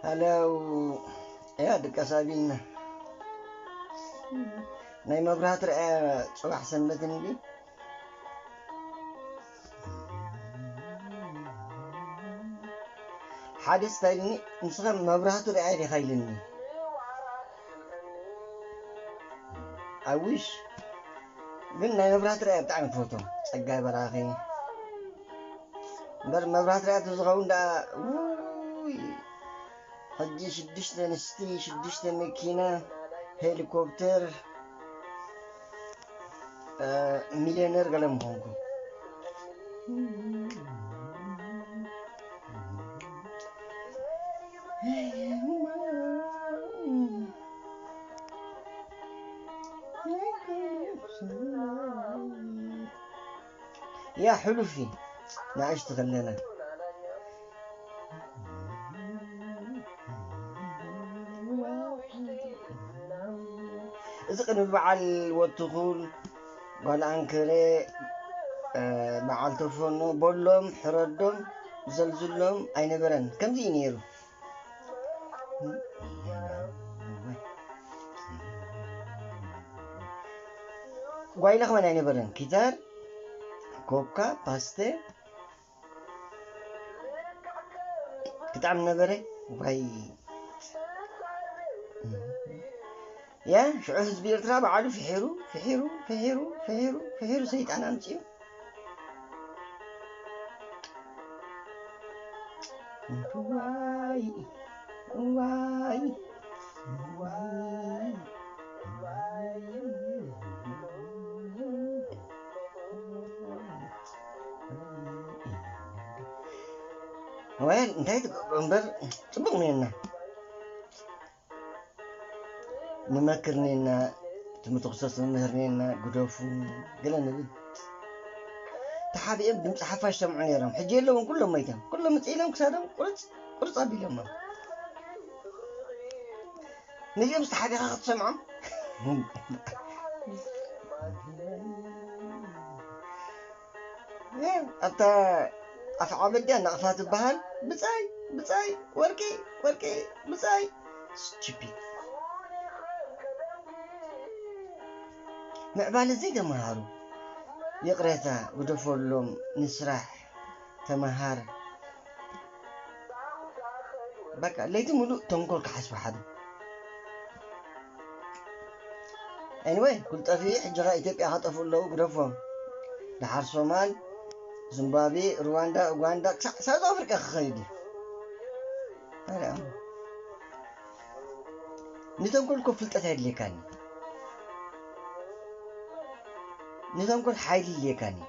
ሃለው። እያ ድቃስ ኣቢልና። ናይ መብራህቲ ርኣያ ጽባሕ ሰንበት እንዲ ሓደ ስታይልኒ። ንስኻ መብራህቱ ርኣያ ዲኻ ኢልኒ። ኣዊሽ ግን ናይ መብራህቲ ርኣያ ብጣዕሚ ትፈትዎም። ጸጋይ በራኺ እምበር መብራህቲ ርኣያ ተዝኸውን ደኣ፣ ውይ፣ ሕጂ ሽዱሽተ ኣንስቲ፣ ሽዱሽተ መኪና፣ ሄሊኮፕተር፣ ሚልዮነር ገለ ምኾንኩ። ያ ሕሉፊ ንኣሽቱ ከለና እዚ ቅድሚ በዓል ወትኹል ጓል ኣንከረ በዓል ተፈኖ በሎም ሕረዶም ዘልዝሎም ኣይነበረን። ከምዚ እዩ ነይሩ። ጓይላ ከማን ኣይነበረን። ኪታር፣ ኮካ፣ ፓስተ ብጣዕሚ ነበረ። ዋይ ያ ሽዑ ህዝቢ ኤርትራ ባዕሉ ፍሒሩ ፍሒሩ ፍሒሩ ፍሒሩ ፍሒሩ ሰይጣን ኣምፅኡ። ዋይ ዋይ ዋይ። ወይ እንታይ ትገብሩ እምበር፣ ጽቡቕ ኔና ንመክር ኔና፣ ትምህርቲ ክርስቶስ ንምህር ኔና፣ ግደፉ ገለ ንብል። ተሓቢኦም ድምፂ ሓፋሽ ሰምዑ ነይሮም። ሕጂ የለውን፣ ኩሎም መይቶም። ኩሎም ምፅእ ኢሎም ክሳዶም ቁርፅ ቁርፅ ኣቢሎሞም። ነዚኦም ዝተሓቢኻ ክትሰምዖም ኣብታ ኣፍ ዓበዲያ ናቕፋ ትበሃል። ብፃይ ብፃይ ወርቂ ወርቂ ብፃይ። ስቱፒድ። ምዕባለ ዘይተምሃሩ ይቕሬታ ግደፈሎም። ንስራሕ ተምሃር። በቃ ለይቲ ሙሉእ ተንኮል ክሓስቡ ሓዱ። Anyway፣ ኩል ጠፊኡ ሕጂ ኸ ኢትዮጵያ ከጠፍኡ ኣለዉ፣ ግደፎም። ደሓር ሶማል፣ ዚምባብዌ፣ ሩዋንዳ፣ ኡጋንዳ፣ ክሳዕ ሳውዝ ኣፍሪቃ ክኸይድ እዩ። ታዲያ ንተንኮል እኮ ፍልጠት ኣየድልየካን እዩ። ንተንኮል ሓይሊ ይድልየካን እዩ።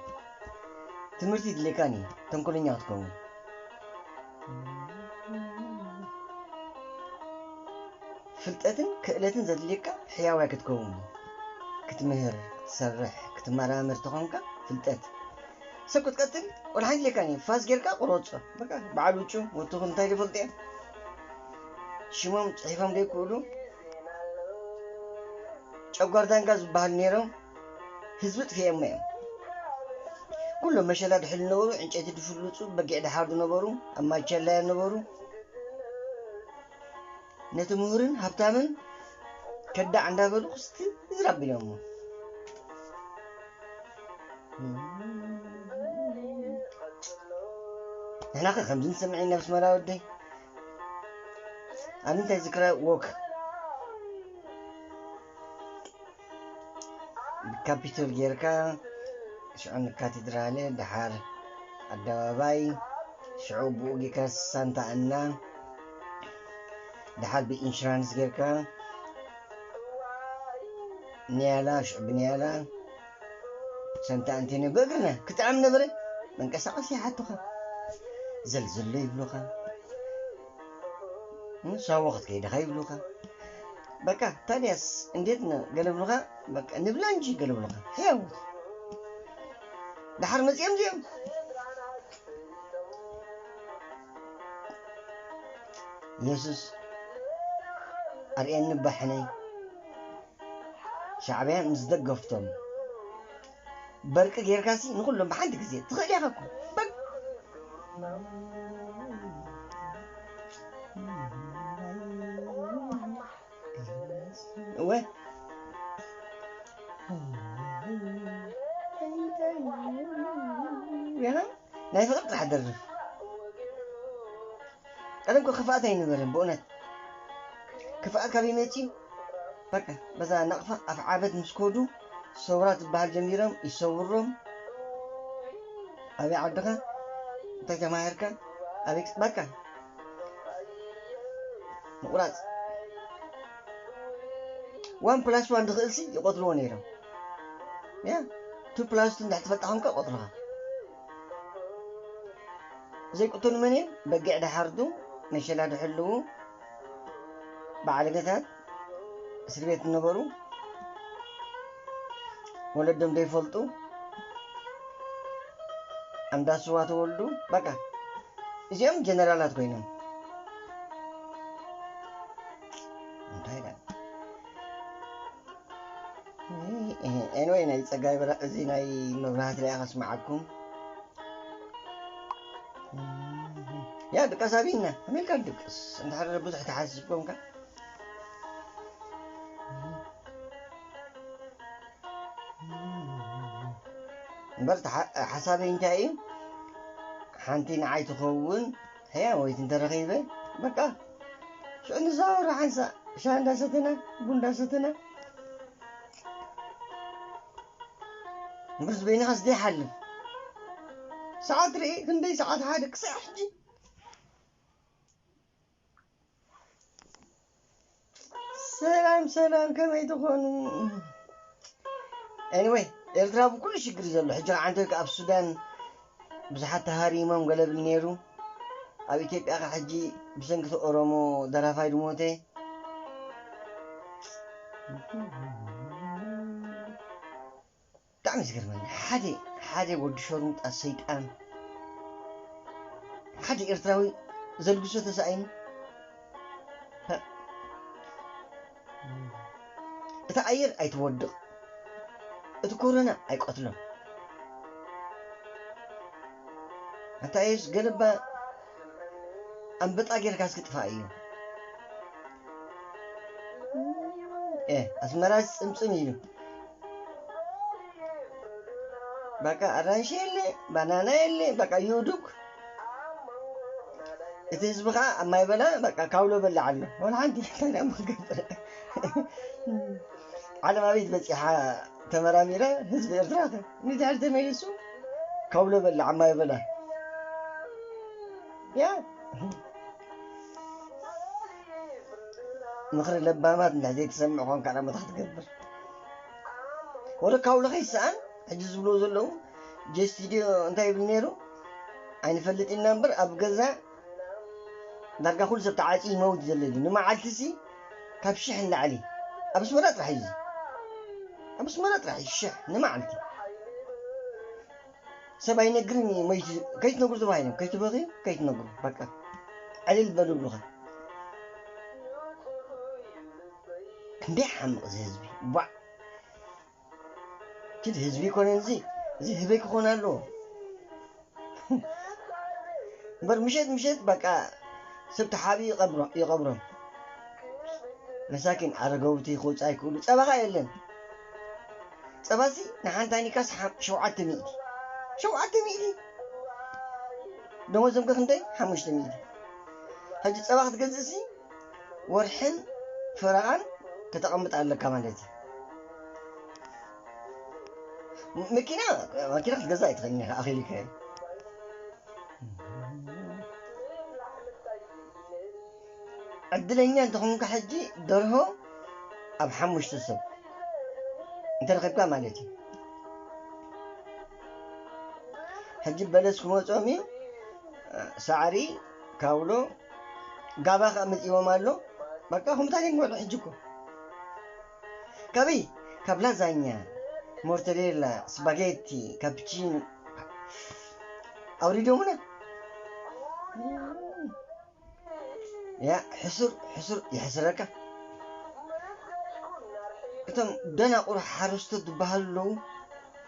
ትምህርቲ ይድልየካን እዩ ተንኮለኛ ክትከውን። ፍልጠትን ክእለትን ዘድልየካ ሕያዋይ ክትከውን እዩ። ክትምህር፣ ክትሰርሕ፣ ክትመራመር ተኾንካ ፍልጠት ሰብ ክትቀጥል ወላ ሓንቲ የድልየካን እዩ። ፋስ ጌርካ ቁረጾ። በቃ በዓል ውጩ ወትኹ እንታይ ዝፈልጡ እዮም? ሽሞም ጽሒፎም ዘይክእሉ ጨጓር ዳንጋ ዝበሃል ነይሮም ህዝቢ ጥፊኦሞ እዮም። ኩሎም መሸላ ድሕሉ ነበሩ፣ ዕንጨይቲ ድፍልጹ፣ በጊዕ ድሓርዱ ነበሩ፣ ኣብ ማቸላ እዮም ነበሩ። ነቲ ምሁርን ሃብታምን ከዳዕ እንዳበሉ ክስትር ኣቢሎሞ። ንሕና ከ ከምዚ ንሰምዕ ኢና ብስመራ ወደይ። ኣነ እንታይ ዝክረ ወክ ብካፒቶል ጌርካ ሽዑ ንካቴድራለ፣ ደሓር ኣደባባይ፣ ሽዑ ብኡ ጌርካ ሳንታ እና፣ ደሓር ብኢንሹራንስ ጌርካ ንያላ፣ ሽዑ ብንያላ ሳንታ ኣንቴንዮ ብእግርና ክጥዓም ነበረ። መንቀሳቐሲ ይሓቱኻ፣ ዘልዝሎ ይብሉኻ፣ ሳዋ ክትከይድኻ ይብሉኻ። በቃ ታዲያስ እንዴት ነው ገለ ብሉኻ፣ በቃ ንብላ እንጂ ገለ ብሉኻ። ሕያው ደሓር መጺኦም እዚኦም። የሱስ ኣርእየኒ ባሕነይ። ሻዕብያ ምስ ደገፍቶም በርቂ ጌርካሲ ንኹሎም ብሓንቲ ግዜ ትኽእል ኢኻ እኮ። በቃ። ፍቕሪ ጥራሕ ደርፍ። ቀደም እኮ ክፍኣት ኣይነበረን ብእውነት። ክፍኣት ካበይ መፂኡ? በቃ በዛ ናቕፋ ኣፍ ዓበት ምስ ከዱ ሰውራ ዝበሃል ጀሚሮም ይሰውሮም። ኣበይ ዓድኻ? እንታይ ተማሂርካ? ኣበይ በቃ ምቑራፅ። ዋን ፕላስ ዋን ዝኽእልሲ ይቆትልዎ ነይሮም። ያ ቱ ፕላስ ቱ እንዳሕትፈልጣ ኮንካ ቆትልኻ ዘይቅተሉ መን እዮም? በጊዕ ድሓርዱ፣ መሸላ ድሕልዉ፣ በዓልገታት፣ እስር ቤት ዝነበሩ፣ ወለዶም ዘይፈልጡ፣ ኣንዳ ስዋ ተወልዱ፣ በቃ እዚኦም ጀነራላት ኮይኖም። እንታይ ዳ? ኤንወይ ናይ ጸጋይ በራ-፣ እዚ ናይ መብራህቲ ላይ ከስምዓኩም። ያ ድቃስ ኣቢና፣ ኣሜሪካ ድቅስ። እንድሕር ብዙሕ ተሓሲብኩም ከ? እምበር ተሓ-፣ ሓሳበይ እንታይ እዩ? ሓንቲ ንዓይ ትኸውን ሕያወይቲ እንተረኺበ፣ በቃ ሽዑ ንዘዋወር ሓንሳእ ሻሂ እንዳሰተና፣ ቡን እንዳሰተና። እምበር ዝበይንኻስ ዘይሓልፍ። ሰዓት ርኢ፣ ክንደይ ሰዓት ሓደ ክሳዕ ሕጂ። ሰላም፣ ሰላም፣ ከመይ ትኾኑ? ኤኒወይ፣ ኤርትራ ብኩሉ ሽግር እዩ ዘሎ። ሕጂ ከዓ እንተ ኣብ ሱዳን ብዙሓት ተሃሪሞም ገለ ብል ነይሩ። ኣብ ኢትዮጵያ ከዓ ሕጂ ብሰንኪ እቲ ኦሮሞ ደራፋይ ድሞተ። ብጣዕሚ ዝገርመኒ፣ ሓደ፣ ሓደ ወዲ ሸርሙጣ ሰይጣን፣ ሓደ ኤርትራዊ ዘልግሶ ተሳኢኑ። ሀ። እታ ኣየር ኣይትወድቕ፣ እቲ ኮሮና ኣይቀትሎም። ኣታ ኣየርስ ገለባ ኣንበጣ ጌርካ እስኪ ጥፋእ እዩ። እ፣ ኣስመራ ጽምጽም ኢሉ። በቃ ኣራንሺ የለ፣ ባናና የለ፣ በቃ ዩዱክ። እቲ ህዝቢ ኸዓ ኣብ ማይ በላ፣ በቃ ካውሎ በላ ኣሎ። ወላ ሓንቲ እንታይ ደኣ እሞ ክገብር? ዓለም ኣበይ በጺሓ ተመራሚረ፣ ህዝቢ ኤርትራ ከ ንድሕር ተመሊሱ ካውሎ በላ ኣብ ማይ በላ። ያ። ምኽሪ ለባማት እንድሕር ዘይትሰምዕ ኾንካ፣ ዳሞታ ክትገብር። ወረ ካውሎ ከይሰኣን፣ ሕጂ ዝብልዎ ዘለዉ፣ ጀስቲ ድዮ እንታይ ይብል ነይሩ? ኣይንፈልጥ ኢና እምበር፣ ኣብ ገዛ ዳርጋ ኩሉ ሰብ ተዓጽዩ ይመውት ዘሎ እዩ። ንመዓልቲ ሲ ካብ ሽሕ ንላዕሊ። ኣብ ኣስመራ ጥራሕ እዩ እዚ። ኣብ ኣስመራ ጥራሕ እዩ ሽሕ ንመዓልቲ። ሰብ ኣይነግርን እዩ፣ ሞይቱ፣ ከይትነግሩ ተባሂሎም፣ ከይትበኽዩ፣ ከይትነግሩ፣ በቃ። ዕልል በሉ ይብሉኻ። ክንደይ ሓምቕ እዚ ህዝቢ፣ ቧዕ። እቲ ህዝቢ ይኮነን እዚ፣ እዚ ህበይ ክኾን ኣለዎ። እምበር ምሸት፣ ምሸት፣ በቃ፣ ሰብ ተሓቢኡ ይቐብሮ-፣ ይቐብሮም። መሳኪን ኣረገውቲ ክወጽእ ኣይክእሉ። ጸባ ኸኣ የለን። ጸባሲ ንሓንቲ ታኒካስ ሓ-፣ ሸውዓተ ሚእቲ። ሸውዓተ ሚእቲ! ደሞዞም ከ ክንደይ? ሓሙሽተ ሚእቲ። ሕጂ ጸባ ክትገዝእሲ ወርሕን ፈረቓን ከተቐምጥ ኣለካ ማለት እዩ። ም-፣ መኪና፣ መኪና ክትገዝእ ኣይትኽእልን ኢኻ፣ ኣኺሉካ እዩ። ዕድለኛ እንተኾንካ ሕጂ ደርሆ ኣብ ሓሙሽተ ሰብ እንተረኺብካ ማለት እዩ። ሕጂ በለስ ክመጾም እዩ፣ ሳዕሪ፣ ካውሎ፣ ጋባ ከኣ መጺዎም ኣሎ። በቃ ከምታት እዮም ክበልዑ ሕጂ እኮ። ካበይ? ካብ ላዛኛ፣ ሞርተዴላ፣ ስፓጌቲ፣ ካፕቺኖ ኣውሪዶምና። ያ ሕሱር፣ ሕሱር የሕስረካ። እቶም ደናቁር ሓረስቶት ዝበሃሉ ኣለዉ፣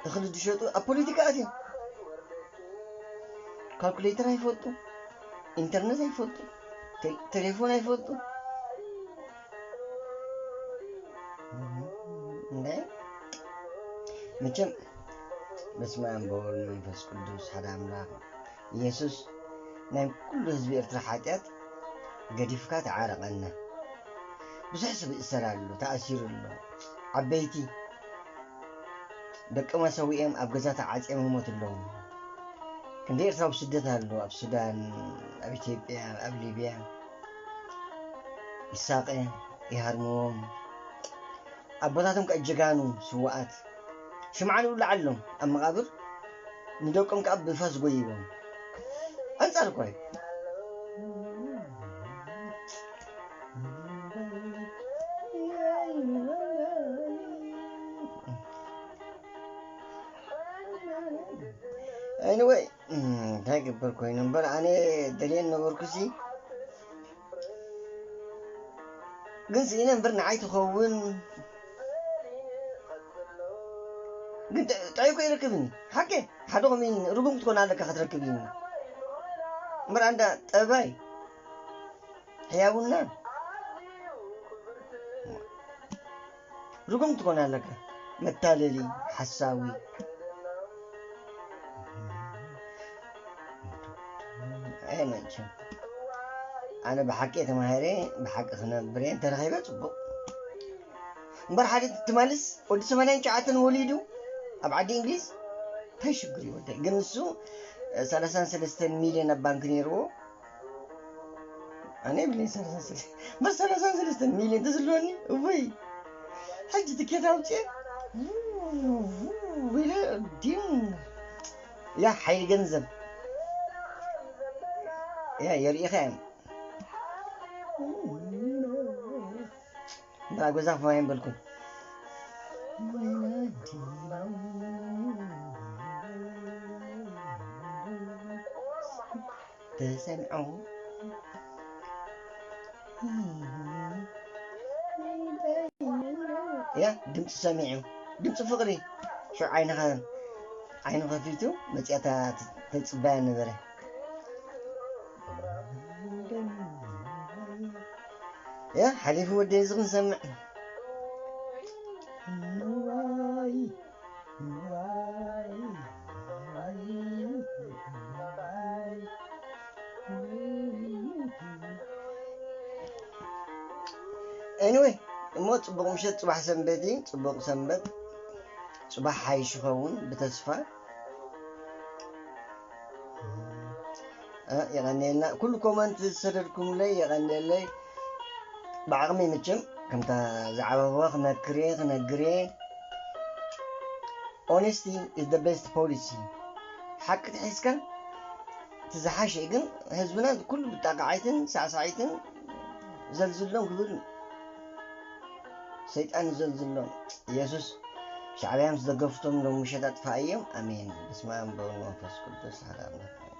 እኽሊ ዝሸጡ ኣብ ፖለቲካ ኣትዮም። ካልኩሌተር ኣይፈልጡ፣ ኢንተርነት ኣይፈልጡ፣ ቴ-፣ ቴሌፎን ኣይፈልጡ። እንደ መቸም በስመ አብ ወወልድ መንፈስ ቅዱስ ሓደ ኣምላኽ። ኢየሱስ ናይ ኩሉ ህዝቢ ኤርትራ ሓጢኣት ገዲፍካ ተዓረቐና። ብዙሕ ሰብ ይእሰር ኣሎ፣ ተኣሲሩ ኣሎ። ዓበይቲ ደቂ መሰዊኦም ኣብ ገዛ ተዓጽዮም ይሞቱ ኣለዉ። ክንደይ ኤርትራዊ ስደት ኣሎ፣ ኣብ ሱዳን፣ ኣብ ኢትዮጵያ፣ ኣብ ሊብያ። ይሳቐ፣ ይሃርምዎም። ኣቦታቶም ከኣ ጀጋኑ ስውኣት ሽምዓ ንውልዓሎም ኣብ መቓብር፣ ንደቆም ከኣ ብፋስ ጎይዎም። ኣንጻር እኮ እዩ። Anyway፣ እንታይ ግበር ኮይኑ እምበር፣ ኣነ ደልየን ነበርኩሲ። ግን ስኢነ እምበር ንዓይ ትኸውን። ግን ጥ-፣ ጥዑይ እኮ ይረክብኒ። ሓቂ፣ ሓደ ኮሚን ርጉም ክትኮን ኣለካ ክትረክብ እዩ። እምበር ኣንዳ ጠባይ፣ ሕያውና፣ ርጉም ክትኮን ኣለካ። መታለሊ፣ ሓሳዊ። ኣይ መቸም። ኣነ ብሓቂ ተማሂረ፣ ብሓቂ ክነብር እየ። እንተረኺበ ጽቡቕ። እምበር ሓደ ትማልስ ወዲ ሰማንያን ትሽዓተን ወሊዱ ኣብ ዓዲ እንግሊዝ እንታይ ሽግር እዩ ወደይ? ግን ንሱ፣ እ፣ ሰላሳን ሰለስተን ሚልዮን ኣብ ባንክ ነይርዎ። ኣነ የብለይ ሰላሳን ሰለስተን። እምበር ሰላሳን ሰለስተን ሚልዮን ተዝህልወኒ፣ እወይ። ሕጂ ትኬት ኣውፅኤ፣ ው፣ ው ኢለ፣ ዲም። ያ ሓይሊ ገንዘብ። ያ የርእኻ እዮም። እምበር ኣብ ገዛ ክፋ ኣይምበልኩን። ተሰምዖ። ያ ድምፂ ሰሚዑ፣ ድምፂ ፍቕሪ። ሽዑ ዓይንኻ፣ ዓይኑ ከፊቱ መፅያታ ት-፣ ተፅባያ ነበረ። ያ ሓሊፉ ወደይ፣ እዚ ክንሰምዕ። Anyway፣ እሞ ጽቡቕ ምሸት፣ ጽባሕ ሰንበት እዩ። ጽቡቕ ሰንበት፣ ጽባሕ ሓይሽ ይኸውን ብተስፋ። እ፣ የቐንየልና። ኩሉ ኮመንት ዝሰደድኩምለይ የቐንየለይ። ብዓቕመይ መቸም ከምታ ዝዓበኹዋ ክመክር እየ፣ ክነግር እየ። Honesty is the best policy። ሓቂ ተሒዝካ እቲ ዝሓሸ እዩ። ግን ህዝብና ኩሉ ብጣቃዓይትን ሳዕሳዒትን ዘልዝሎም ክብል ሰይጣን ዘልዝሎም። ኢየሱስ ሻዕብያ ምስ ደገፍቶም ሎም ምሸት ኣጥፋእዮም። ኣሜን። በስመ ኣብ ወወልድ ወመንፈስ ቅዱስ ሓደ ኣምላኽ።